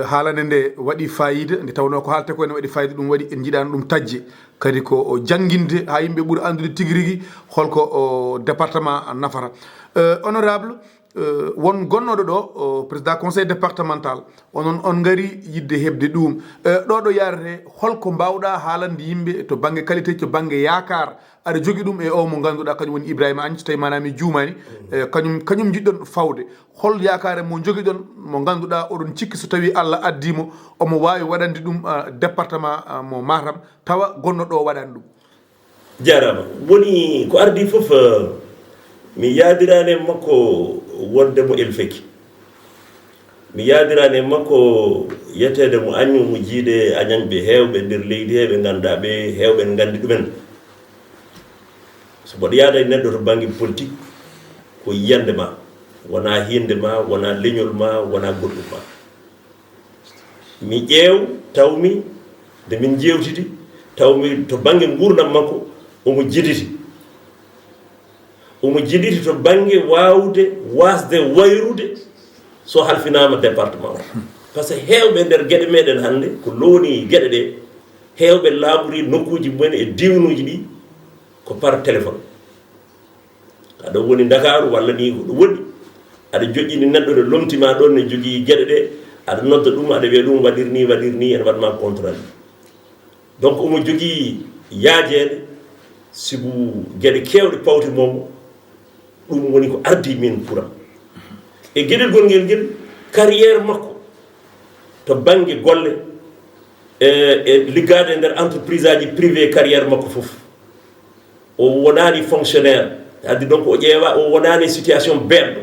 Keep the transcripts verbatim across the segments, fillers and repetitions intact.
Haalande nde waɗi fayida, nde tawnoo ko haalte ko ene waɗi fayida, ɗum waɗi en njiɗaano ɗum taƴde. Kadi ko o jannginde haa yimɓe ɓuri anndude tigi rigi holko o département nafata. Euh, honorable, euh, won gonnooɗo ɗo, o président conseil départemental, onon on ngari yiɗde heɓde ɗum. Euh, ɗo ɗo yaarete, holko mbaawɗaa haalande yimɓe to bannge qualité, to bannge yaakaar? Aɗa jogi ɗum e o mo ngannduɗaa kañum woni Ibrahima Agne, so tawi maanaam mi juumaani, eh, kañum, kañum njiɗɗon fawde. Hol yaakaare mo njogiɗon mo ngannduɗaa oɗon cikki so tawi Allah addii mo, omo waawi waɗande ɗum, ah, département, ah, mo Matam, tawa gonno ɗo waɗani ɗum? Jaaraama. Woni ko ardii fof, eh, mi yaadiraani e makko wonde mo elfeki. Mi yaadiraani e makko yeteede mo añño, mo jiiɗe añañɓe heewɓe nder leydi he, ɓe ngannduɗaa ɓe heewɓe ene nganndi ɗumen. So mboɗo yaada e neɗɗo to bannge politique, ko yiyannde ma, wonaa hiinde ma, wonaa leñol ma, wonaa goɗɗum ma. Mi ƴeew, tawmi, nde min njeewtidi, tawmi to bannge nguurndam makko, omo jiditi. Omo jiditi to bannge waawde waasde wayrude so halfinaama département o. Par ce que heewɓe nder geɗe meɗen hannde, ko lowni geɗe ɗe, heewɓe laaɓori nokkuuji mumen e diwnuuji ɗi ko par téléphone. Aɗa woni Ndakaaru walla ni ko ɗo woɗɗi, aɗa joƴƴini neɗɗo, ɗo lomti ma ɗon, ne jogii geɗe ɗe, aɗa nodda ɗum, aɗa wiya ɗum waɗir ni, waɗir ni, ene waɗ ma compte rendu. Donc omo jogii yaajeede, sibu geɗe keewɗe pawti mo, ɗum woni ko ardii min kuram. E geɗel gongel ngel, carrière makko to bannge golle, e, e liggaade e nder entreprise aji privé, carrière makko fof. O wonaani fonctionnaire, addi donc o ƴeewa, o wonaani situation beeɗɗo.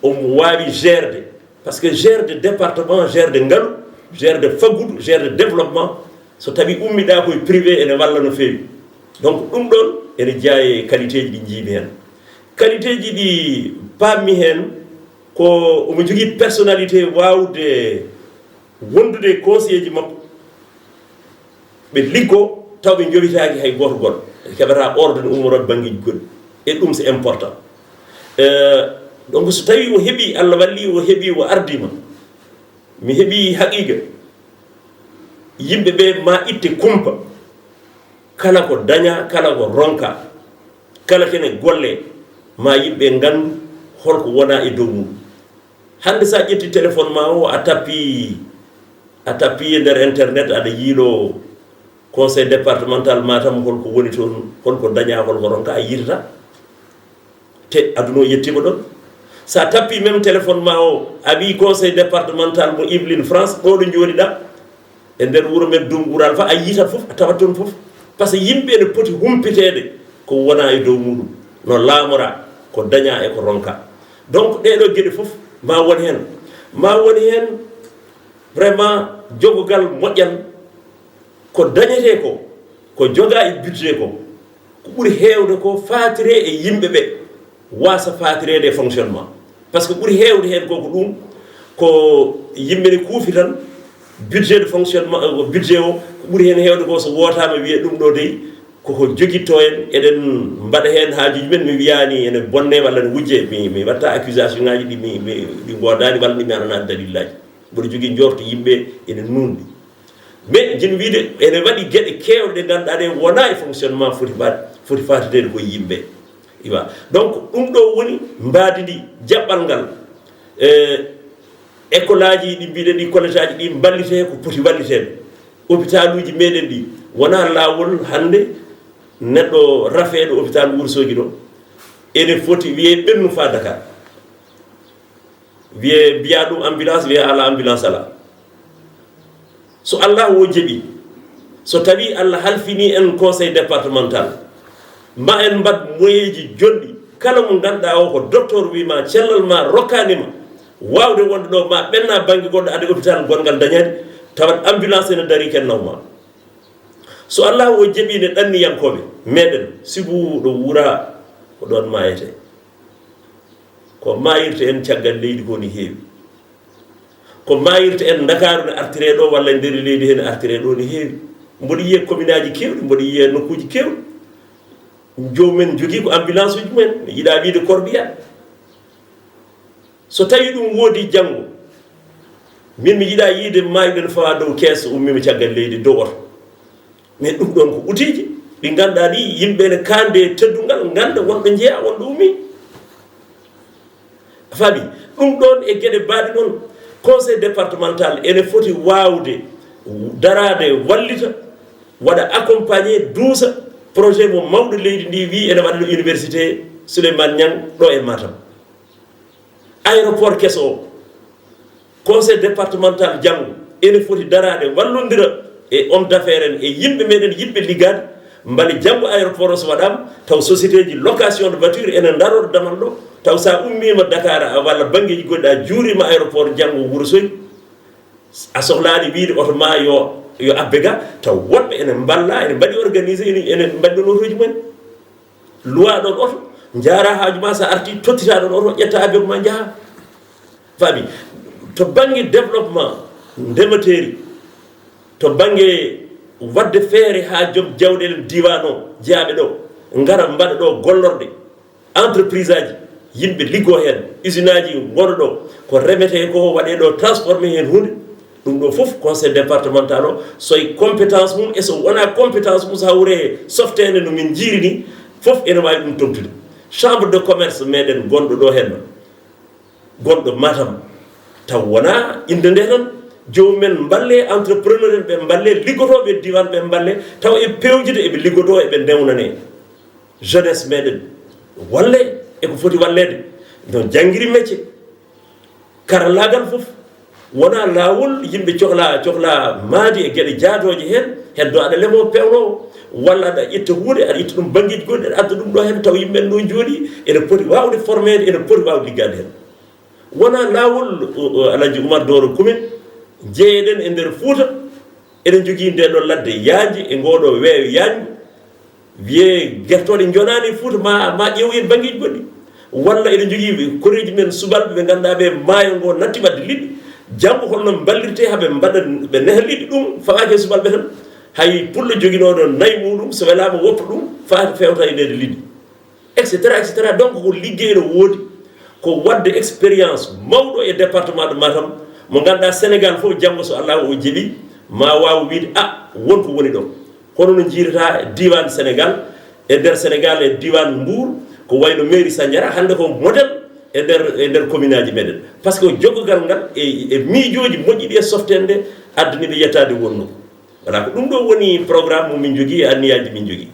Omo waawi gerde, par ce que gerde département, gerde ngalu, gerde faggudu, gerde développement, so tawi ummiɗaa koye privé ene walla no feewi. Donc ɗum ɗon ene jeyaa e qualité ji ɗi njiimi heen. Qualité ji ɗi paammi heen ko omo jogii personnalité waawde wondude e conseiller ji makko, ɓe liggo taw ɓe njowitaaki hay gooto goɗɗo, ɓe keɓata ordre, ne ummoroo banngeeji goɗɗi. E ɗum c'est important. Euh, donc so tawi o heɓi, Allah walli o heɓi, o ardiima, mi heɓi haqiiqa, yimɓe ɓe ma itte kumpa, kala ko daña, kala ko ronka, kala kene golle, ma yimɓe nganndu holko wona e dow mum. Hannde so a ƴetti téléphone ma o, a tappi, a tappi e nder internet, aɗa yiilo conseil départemental Matam, holko woni toon, holko daña, holko ronka, a yiitata. Te aduna o yettiima ɗon. So a tappi même téléphone ma o, a wi conseil départemental mo Yvelines France, ɗo ɗo njooɗiɗa, e nder wuro men Dunngural fa, a yiitat fof, a tawat toon fof. Par ce que yimɓe ene poti humpiteede ko wona e dow muɗum, no laamora, ko daña e ko ronka. Donc ɗeɗo geɗe fof ma won heen, ma won heen vraiment jogogal moƴƴal, ko dañetee ko, ko joga e budget ko, ko ɓuri heewde ko faatire e yimɓe ɓe, wasa faatireede e fonctionnement. Par ce que ɓuri heewde heen ko ko ɗum, ko yimɓe ne kuufi tan budget de fonctionnement, euh, budget o, ko ɓuri heen heewde ko so wootaama wiye ɗum ɗo dey koko jogitto en, eɗen mbaɗa heen haajuuji men, mi wiyaani ene bonne walla ne wujje, mi, mi watta accusation ngaji ɗi mi, mi, ɗi ngoodani walla ɗi mi ananaani dalillaaji. Mboɗo jogii njorto yimɓe ene nuunɗi. Mais jin wiide ene waɗi geɗe keewɗe ɗe ngannduɗaa ɗe wona e fonctionnement foti mbaɗ, foti faatideede koye yimɓe. Iwa. Donc ɗum ɗo woni mbaadi ndi, jaɓɓal ngal, e école aji ɗi mbiɗen ɗi, collège aji ɗi mballite ko poti walliteede. Hôpital uji meɗen ɗi wona laawol hannde neɗɗo rafeeɗo hôpital Wourossogui ɗo, ene foti wiye ɓennu fa Dakar. Wiye mbiya ɗum ambulance, wiye ala ambulance ala. So Allah o jeɓi, so tawi Allah halfini en conseil départemental, ma en mbaɗ moyeji jonɗi, kala mo ganduɗa o ko docteur wima cellal ma rokkani ma wawde wonde ɗo, ma ɓenna banggue goɗɗo, ade hôpital gongal dañani, tawat ambulance ene dari ken nawma. So Allah o jeɓi ne ɗanniyankoɓe meɗen, sibu ɗo wuura ko ɗon mayete. Ko mayirta en caggal leydi ko ne heewi. Ko mayirta en Ndakaaru ne artire ɗo walla e nder leydi he ne artire ɗo ne heewi. Mboɗo yiye commune aji kewɗi, mboɗo yiye nokkuji kewɗi. Jomumen jogii ko ambulance uji mumen, mi yiɗa wiide corbillard. So tawi ɗum woodi janngo, Min mi yiɗa yiide maayuɗo ne fawa dow kees, ummiima caggal leydi dow oto. Mais ɗum ɗoon ko outils ji ɗi ngannduɗaa ɗi yimɓe ne kaande e teddungal, ngannda wonɗo njeyaa, wonɗo ummi. A faami? Ɗum ɗoon e geɗe baaɗe noon, conseil départemental ene foti waawde daraade, wallita, waɗa accompagné, duusa projet mo mawɗo leydi ndi wi ene waɗa université Souleymane Niang ɗo e Matam. Aéroport keso o, conseil départemental janngo ene foti daraade, wallondira e homme d'affaires en, e yimɓe meɗen yiɗɓe liggaade, mbale janngo aéroport o so waɗaama, taw société ji location de voiture ene ndaroo damal ɗo, taw sa ummiima Dakar, a, walla banngeeji goɗɗi, a juuriima aéroport janngo Wuro Sogi, a sohlaani wiide oto ma yo, yo abbe ga, taw woɗɓe ene mballa, ene mbaɗi organisé, ene, ene mbaɗi ɗon otoji mumen. Luwa ɗon oto, njaara haaju ma, so arti tottita ɗon oto, ƴetta avion ma, njaha. Faami? To bannge développement ndemateeri, to bannge waɗde feere haa joom jawɗeele diiwaan o, jeyaaɓe ɗo, ngara mbaɗa ɗo gollorɗe, entreprise aji, yimɓe liggoo heen, usine aji ngona ɗo, ko remetee ko waɗee ɗo, transformé heen huunde. Ɗum ɗo fof, conseil départemental o, so e compétence mum, e so wonaa compétence mum, so hawre e softeende no min njiiri ni, fof ene waawi ɗum toŋtude. Chambre de commerce meɗen gonɗo ɗo heen, gonɗo Matam, taw wonaa innde nde tan, joomum en mballe, entrepreneur en ɓe mballe, liggotooɓe e diiwaan ɓe mballe, taw e peewjude eɓe liggotoo, eɓe ndewnanee. Jeunesse meɗen walle e ko foti walleede, no janngiri métier, karallaagal fof. Wonaa laawol yimɓe cohla, cohla maadi e geɗe jaadooje heen, heddo aɗa lemo pewnoowo, walla aɗa itta huunde, aɗa itta ɗum banngeeji goɗɗi, aɗa adda ɗum ɗo heen, taw yimɓe ɓen ɗo njooɗii, ene poti waawde formeede, ene poti waawde liggaade heen. Wonaa laawol, o, o, Alhaji Oumar Doro Kume, jeyeɗen e nder Fuuta, eɗen njogii nde ɗo ladde yaajnde e ngoo ɗo weeyo yaajngo, wiyee gertooɗe njonaani e Fuuta, ma, ma ƴeewoyen banngeeji goɗɗi. Walla eɗen njogii koreeji men subalɓe ɓe ngannduɗaa ɓe maayo ngo natti waɗde liɗɗi. Janngo holno mballirtee haa ɓe mbaɗa, ɓe neha liɗɗi, ɗum fawaaki e subalɓe tan. Hay pullo joginooɗo nayi muɗum, so welaama woppa ɗum, faa fewta e nehde liɗɗi. Et cetera, et cetera. Donc, ko liggey no woodi, ko waɗde expérience mawɗo e département de Matam, mo ngannduɗaa Sénégal fof janngo so Allahu o jaɓi, ma waaw wiide, "Ah, won ko woni ɗo." Kono no njiirata diiwaan Sénégal, e nder Sénégal, e diiwaan Mbour, ko wayno mairie Sandiara, hannde ko modèle e nder, e nder commune aji meɗen. Par ce que joggogal ngal e, e miijooji moƴƴi ɗi e softeende nde addani ɓe yettaade wonno. Voilà, ko ɗum ɗo woni programme mo min njogii e anniyaaji min njogii.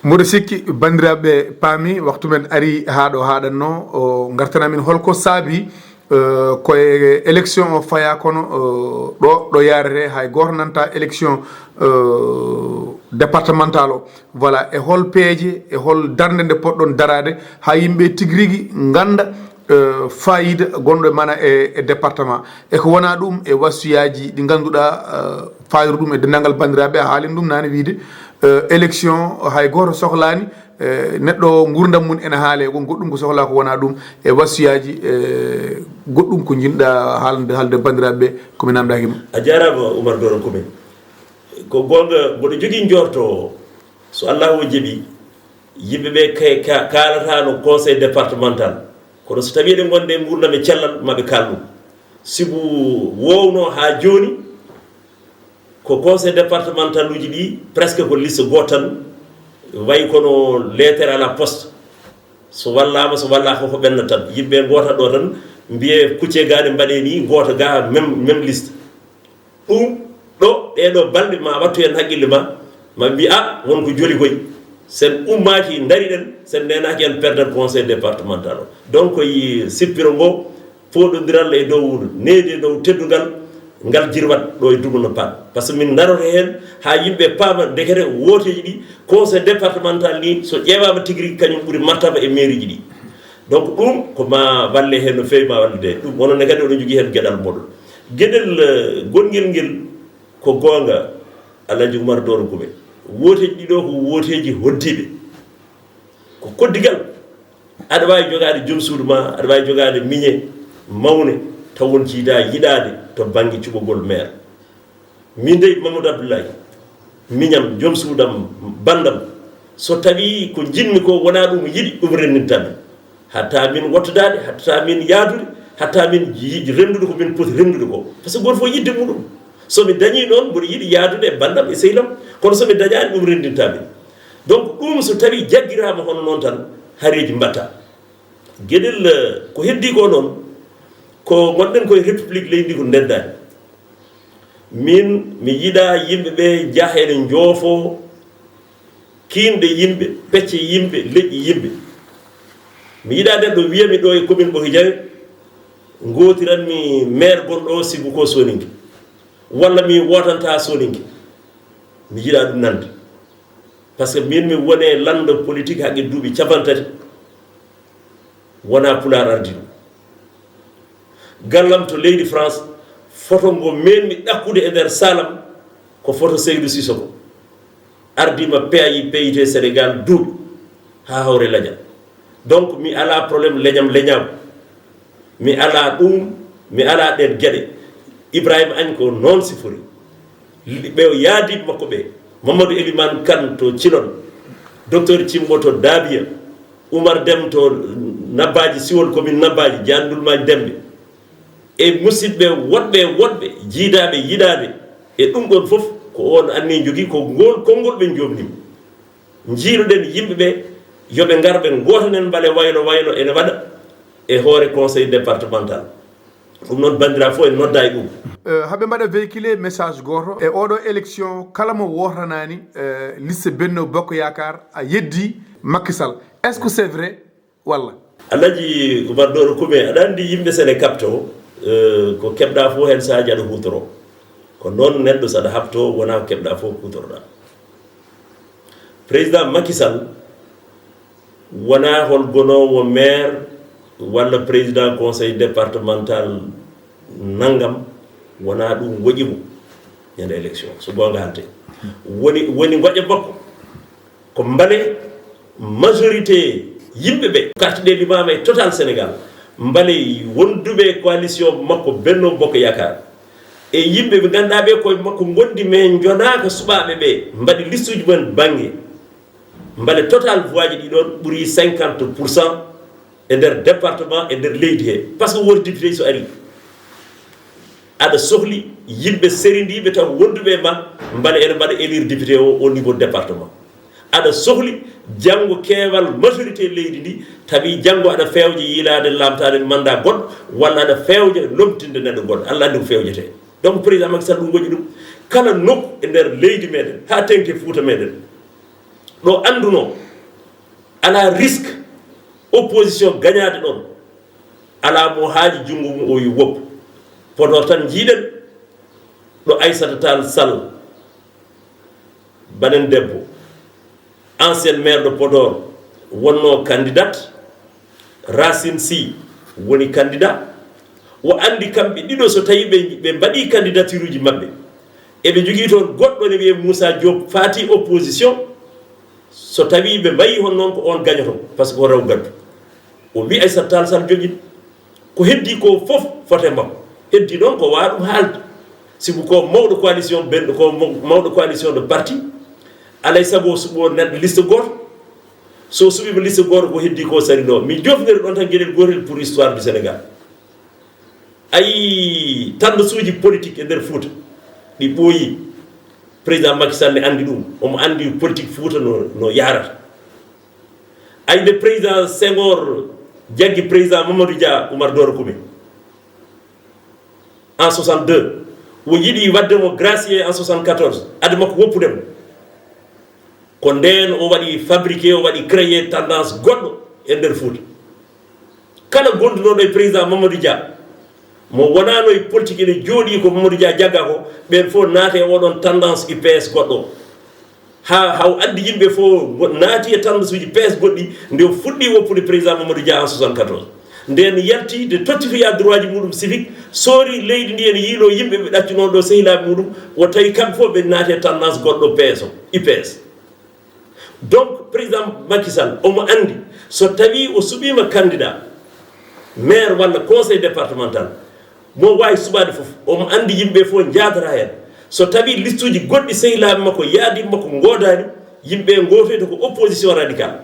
Mboɗo sikki banndiraaɓe paami, waktu men ari haa ɗo haaɗatnoo, o ngartana min holko saabi, eh, ko e élection o fayaa, kono, eh, ɗo, ɗo yaarete hay gooto nanta élection, eh, départemental o. Voilà, e hol peeje, e hol darnde nde poɗɗon daraade haa yimɓe tigi rigi ngannda, eh, faayiida gonɗo e mana e, e département. E ko wonaa ɗum e wasiyaaji ɗi ngannduɗaa, eh, faayiru ɗum e denndaangal banndiraaɓe, a haalin ɗum naane wiide, eh, élection hay gooto sohlaani, eh, neɗɗo o nguurndam mum ene haale, won goɗɗum ko sohlaa ko wonaa ɗum e wasiyaaji, eh, goɗɗum ko njiɗɗaa haalde, haalde banndiraaɓe ɓe ko mi namdaaki ma. A jaaraama Oumar Doro Kume. Ko goonga, mboɗo jogii njoorto, so Allahu o jaɓi, yimɓe ɓe kay-, ka-, kaalataano conseil départemental, kono so tawii eɗen ngonde e nguurndam e cellal, maɓe kaal ɗum. Sibu wowno haa jooni, ko conseil départemental uji ɗi, presque ko liste gooto tan, wayi kono lettre à la poste. So wallaama, so wallaaka ko ɓenna tan. Yimɓe ngoota ɗo tan, mbiyee kucce gaane mbaɗee ni, ngoota ga, même, même liste. Ɗum ɗo, ɗee ɗo balɗe ma wattu heen haqqille ma, ma mbi, "Ah, won ko joli koy. Sen ummaaki, ndariɗen, sen neenaaki en perdat conseil départemental o." Donc, koye sippiro ngo, fooɗondiral e dow, nehdi e dow teddungal, ngal jirwat ɗo e dumunna paat. Par ce que min ndaroto heen haa yimɓe paama ndekete wooteeji ɗi, conseil départemental ni, so ƴeewaama tigi rigi, kañum ɓuri martaba e mairie ji ɗi. Donc, ɗum ko ma walle heen no feewi, ma wallude. Ɗum onon ne kadi oɗon njogii heen geɗal moɗon. Geɗel, eh, gonngel ngel ko goonga, Alhaji Oumar Doro Kume. Wooteeji ɗi ɗo ko wooteeji hoddiiɓe. Ko koddigal. Aɗa waawi jogaade joom suudu ma, aɗa waawi jogaade miñe mawne, taw won jiidaa yiɗaade to bannge cuɓogol maire. Min dey, Mamadou Abdoulaye, miñam, joom suudam, banndam, so tawii ko njiɗmi ko wonaa ɗum yiɗi, ɗum renndintammi. Hatta min wottodaade, hatta min yaadude, Hatta min yiɗi renndude ko min poti renndude ko, par ce que gooto fof yiɗde muɗum. So mi dañii noon, mboɗo yiɗi yahdude e banndam e sehil am, kono so mi dañaani, ɗum renndintaa min. Donc ɗum, so tawii jaggiraama hono noon tan, hareeji mbaɗtaa. Geɗel, eh, ko heddii ko noon, ko ngonɗen koye République, leydi ndi ko ndenndaani. Min, mi yiɗaa yimɓe ɓe njaha ene njoofoo kiinɗe yimɓe, pecce yimɓe, leƴƴi yimɓe. Mi yiɗaa neɗɗo wiya mi ɗo e commune Ɓoki Jawe, ngootiran mi maire gonɗo o sibu ko Soninke, walla mi wootantaa Soninke. Mi yiɗaa ɗum nande. Par ce que min mi woni e lanndo politique hakke duuɓi cappanɗe tati, wonaa Pulaar ardii ɗum. Gallam to leydi France, foto ngo meen-mi ɗakkude e nder saalam, ko foto Seydou Sissoko. Ardiima P A I, P I T Sénégal duuɓi haa hawre leñal. Donc mi alaa problème leñam leñaagu. Mi alaa ɗum, mi alaa ɗeen geɗe. Ibrahima Agne ko noon sifori. Ɓe o yaadiiɓe makko ɓe, Mamadou Elimane Kane to Cilon, Docteur Cimbo to Daabiya, Oumar Deme to Nabbaaji, Siwol commune Nabbaaji, Jaan Ndulmaaji Dembe, e musidɓe woɗɓe e woɗɓe, jiidaaɓe, yiɗaaɓe, e ɗum ɗoon fof ko oon anniye jogii, ko ngool konngol ɓe njoomnii. Njiiruɗen yimɓe ɓe, yo ɓe ngar ɓe ngootanen mbale waylo waylo ene waɗa e hoore conseil départemental. Ɗum noon, banndiraaɓe fof en noddaa e ɗum. Eh, haɓe mbaɗa véhiculé message gooto. E oɗo élection, kala mo wootanaani, eh, liste Benno Bokk Yaakaar, a yeddi Macky Sall. Est-ce que c'est vrai walla? Alhaji Oumar Doro Koume, aɗa anndi yimɓe so ene kaɓtoo, eh, ko keɓɗaa fof heen sahaaji aɗa huutoroo. Ko noon neɗɗo so aɗa haɓtoo, wonaa ko keɓɗaa fof kuutoroɗaa. Président Macky Sall wonaa hol gonoowo maire walla président conseil départemental nanngam, wonaa ɗum woƴi mo ñande élection, so goonga haalte. Woni, woni ngoƴa makko ko mbale majorité yimɓe ɓe, carte ɗe limaama e Total Sénégal, mbale wonduɓe coalition makko Benno Bokk Yaakaar, e yimɓe ɓe ngannduɗaa ɓe koye makko ngondi, mais njonaaka suɓaaɓe ɓe, mbaɗi listuuji mumen bannge. Mbale Total voix ji ɗi ɗoon ɓuri cinquante pour cent e nder département, e nder leydi he, par ce que won député so ari, aɗa sohli yimɓe serindiiɓe taw wonduɓe e ma, mbale ene mbaɗa élire député o au niveau département. Aɗa sohli janngo keewal majorité leydi ndi, tawi janngo aɗa fewja yiilaade laamtaade mandat goɗɗo, walla aɗa fewja lomtinde neɗɗo goɗɗo. Allah anndi ko fewjetee. Donc président Macky Sall ɗum woƴi ɗum. Kala nokku e nder leydi meɗen, haa teŋti Fuuta meɗen, ɗo anndunoo alaa risque opposition gañaade ɗoon, alaa mo haaji junngo mum o yo woppu. Podor tan njiiɗen ɗo Aissata Tall Sall, baɗen debbo, ancien maire de Podor, wonnoo candidate, Racine Sy woni candidat. O anndi kamɓe ɗiɗo, so tawii ɓe, ɓe mbaɗii candidature uji maɓɓe, eɓe njogii toon goɗɗo ne wiyee Moussa Diop, faati opposition, so tawii ɓe mbayii hono noon, ko oon gañoto, par ce que ko rewo gaddu. O wi Aissata Tall Sall joƴƴin. Ko heddii ko fof foti e makko. Heddii noon ko waawa ɗum haalde. Sibu ko mawɗo coalition, benɗo ko maw-, mawɗo coalition de parti, alay sago o suɓoo neɗɗo liste gooto. So o suɓiima liste gooto, ko heddii ko sari ɗo. Mi jofniri ɗoon tan geɗel gootel pour histoire du Sénégal. Ayi, tandasuuji politique e nder Fuuta, ɗi ɓooyi. Président Macky Sall ne anndi ɗum. Omo anndi politique Fuuta no, no yahrata. Ayi, nde président Senghor jaggi président Mamadou Dia, Oumar Doro Koume, en soixante-deux, o yiɗi waɗde mo gracier en soixante-quatorze, adde makko woppude mo. Ko ndeen o waɗi fabriqué, o waɗi créé tendance goɗɗo e nder Fuuta. Kala gondunooɗo e président Mamadou Dia, mo wonaano e politique, ene jooɗii ko Mamadou Dia jagga ko, ɓeen fof naata e oɗon tendance U P S goɗɗo o. Haa, haa o addi yimɓe fof ngo-, naati e tendance uji P S goɗɗi, nde o fuɗɗii woppude président Mamadou Dia en soixante-quatorze. Ndeen yalti, nde tottitoyaa droit ji muɗum civique, soori leydi ndi, ene yiiloo yimɓe ɓe ɗaccunoo ɗo sehilaaɓe muɗum, o tawi kamɓe fof ɓe naati e tendance goɗɗo P S o, U P S. Donc, président Macky Sall, omo anndi, so tawii o suɓiima candidat maire walla conseil départemental, mo waawi suɓaade fof, omo anndi yimɓe fof njaadata heen. So tawii listuuji goɗɗi sehilaaɓe makko, yaadiiɓe makko ngoodaani, yimɓe ngootoyta ko opposition radicale.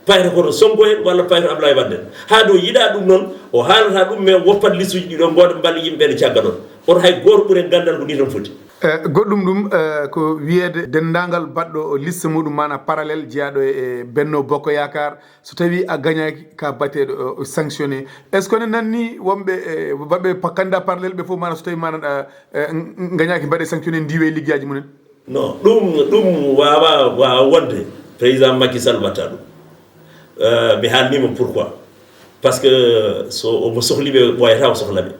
Payata koto Sonko en walla payata Ablaye Wade en. Haa ɗo yiɗa ɗum noon, o haalata ɗum, mais woppat listuji ɗiɗo, ngooɗo mballa yimɓe ɓe ne cagga ɗon. Oto hay gooto ɓuren ganndal ko ni tan foti. Eh, goɗɗum ɗum, eh, ko wiyeede denndaangal baɗɗo liste muɗum, maanaam parallèle jeyaaɗo e, e Benno Bokk Yaakaar, so tawii a gañaaki ka bateɗo, eh, sanctionné. Est-ce que ne nanni wonɓe, eh, baɗɓe pa-, candidat parallèle ɓe fof, maanaam so tawii maanaam, eh, eh, ng-, ng-, gañaaki mbaɗe sanctionné, ndiwe liggeyaaji mumen? Non, ɗum, ɗum waawa, waawa wonde président Macky Sall watta ɗum. Euh, mi haalnima pourquoi. Parce que so omo sohli ɓe, ɓooyata o sohla ɓe.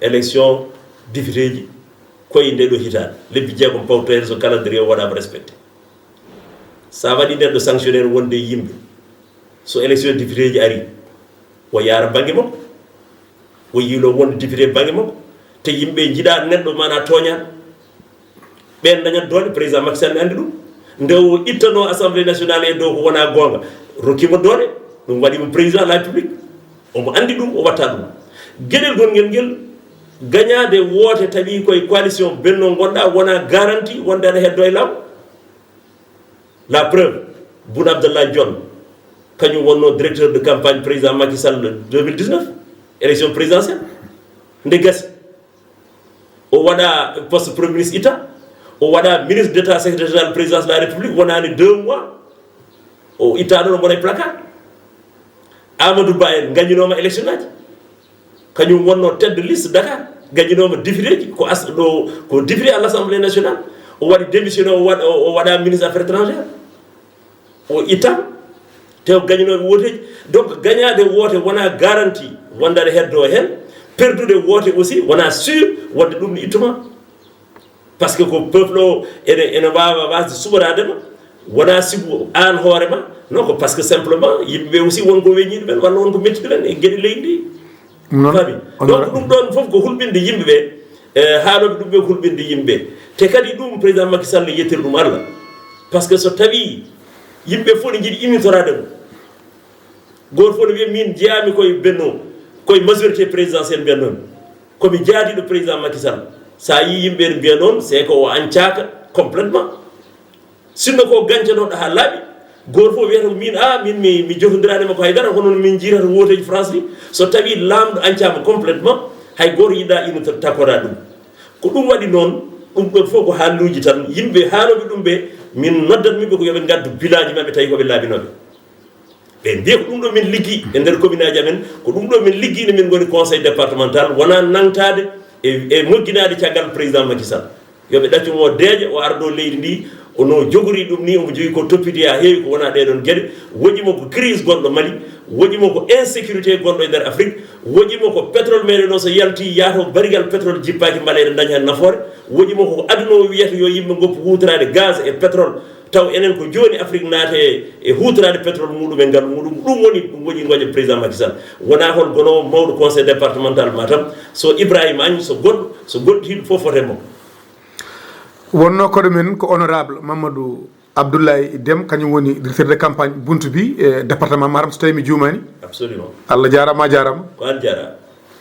Élection député ji koye nde ɗo hitaande, lebbi jeegom pawtoyde so calendrier o waɗaama respecté. Sa waɗi nder ɗo sanctionnaire wonde yimɓe, so élection député ji ari, o yaara bannge makko. O yiilo wonde député bannge makko. Te yimɓe njiɗa neɗɗo mana tooña. Ɓen dañat doole, président Macky Sall ne anndi ɗum. Nde o ittano Assemblée nationale e dow ko wona goonga, rokkimo doole, ɗum waɗimo président de la République. Omo anndi ɗum, o watta ɗum. Geɗel gongel ngel, gañaade woote tawi koye coalition Benno ngonɗa, wona garantie wonde aɗa heddo e law. La preuve, Boun Abdallah Dionne, kañum wonno directeur de campagne président Macky Sall deux mille dix-neuf, élection présidentielle. Nde gasi, o waɗa poste premier ministre itta, o waɗa ministre d'état secrétaire général présidence de la République, wonaani deux mois, o itta ɗon, o mbona e placard. Amadou Ba en gañinooma élection aji. Kañum wonno tête de liste Dakar, gañinooma député ji, ko as-, ɗo, ko député à l'Assemblée nationale. O waɗi démissionné, o waɗ-, o, o waɗa ministre affaires étrangères. O itta, te o gañinooɓe wooteeji. Donc, gañaade woote wona garantie wonde aɗa heddo heen. Perdude woote aussi wona sûr wonde ɗum ne ittuma. Parce que ko peuple o ene, ene waawa wasde suɓoraade ma, wona sibu aan hoore ma, non, ko parce que simplement yimɓe ɓe aussi won ko weñiiɗo ɓen walla won ko mettiɗo ɓen e geɗe leydi ndi. Faami? Donc, ɗum ɗon fof ko hulɓinde yimɓe ɓe, e haalooɓe ɗum ɓe ko hulɓinde yimɓe ɓe. Te kadi ɗum président Macky Sall yettiri ɗum Allah. Parce que so tawi yimɓe fof ne njiɗi immitoraade mo, gooto fof ne wiya min jeyaami koye Benno, koye majorité présidentielle mbiyatnoomi. Ko mi jaadiiɗo président Macky Sall. So a yii yimɓe ne mbiya noon, c'est que o ancaaka complètement. Sinno ko gañcanoɗo haa laaɓi, gooto fof wiyata ko min, a, min mi, mi jotondiraani makko haydara, kono min njiirata wooteeji France ni. So tawi laamɗo ancaama complètement, hay gooto yiɗa ina takora ɗum. Ko ɗum waɗi noon, ɗum ɗon fof ko haalluuji tan. Yimɓe haalooɓe ɗum ɓe, min noddatmi ɓe ko yo ɓe ngaddu bilaaji maɓɓe tawi ko ɓe laaɓinooɓe. Ɓe mbiya ko ɗum ɗo min liggi e nder commune aji amen, ko ɗum ɗo min liggi nde min ngoni conseil départemental, wona nangtaade e, e mogginaade caggal président Macky Sall. Yo ɓe ɗaccu mo deeƴa, o ara ɗo leydi ndi, ono jogori ɗum ni, omo jogii ko toppiti haa heewi, ko wona ɗee ɗoon geɗe. Woƴi mo ko crise gonɗo Mali, woƴi mo ko insécurité gonɗo e nder Afrique, woƴi mo ko pétrole meɗen o so yalti, yaha to barigal pétrole jippaaki mbaleeɗe daña heen nafoore, woƴi mo ko aduna o wiyata yo yimɓe ngoppu huutoraade gaz e pétrole. Taw enen ko jooni Afrique naate e huutoraade pétrole muɗum e ngalu muɗum, ɗum woni ɗum woƴi ngoƴa président Macky Sall. Wona hol gonoowo mawɗo conseil départemental Matam, so Ibrahima Agne, so goɗɗo, so goɗɗo hiɗo fof fote mo. Wonno koɗo men ko honorable Mamadou Abdoulaye Deme, kañum woni directeur de campagne Buntu Bi, e département Matam, so tawi mi juumani. Absolument. Allah jaarama, a jaarama. Ko an jaarama.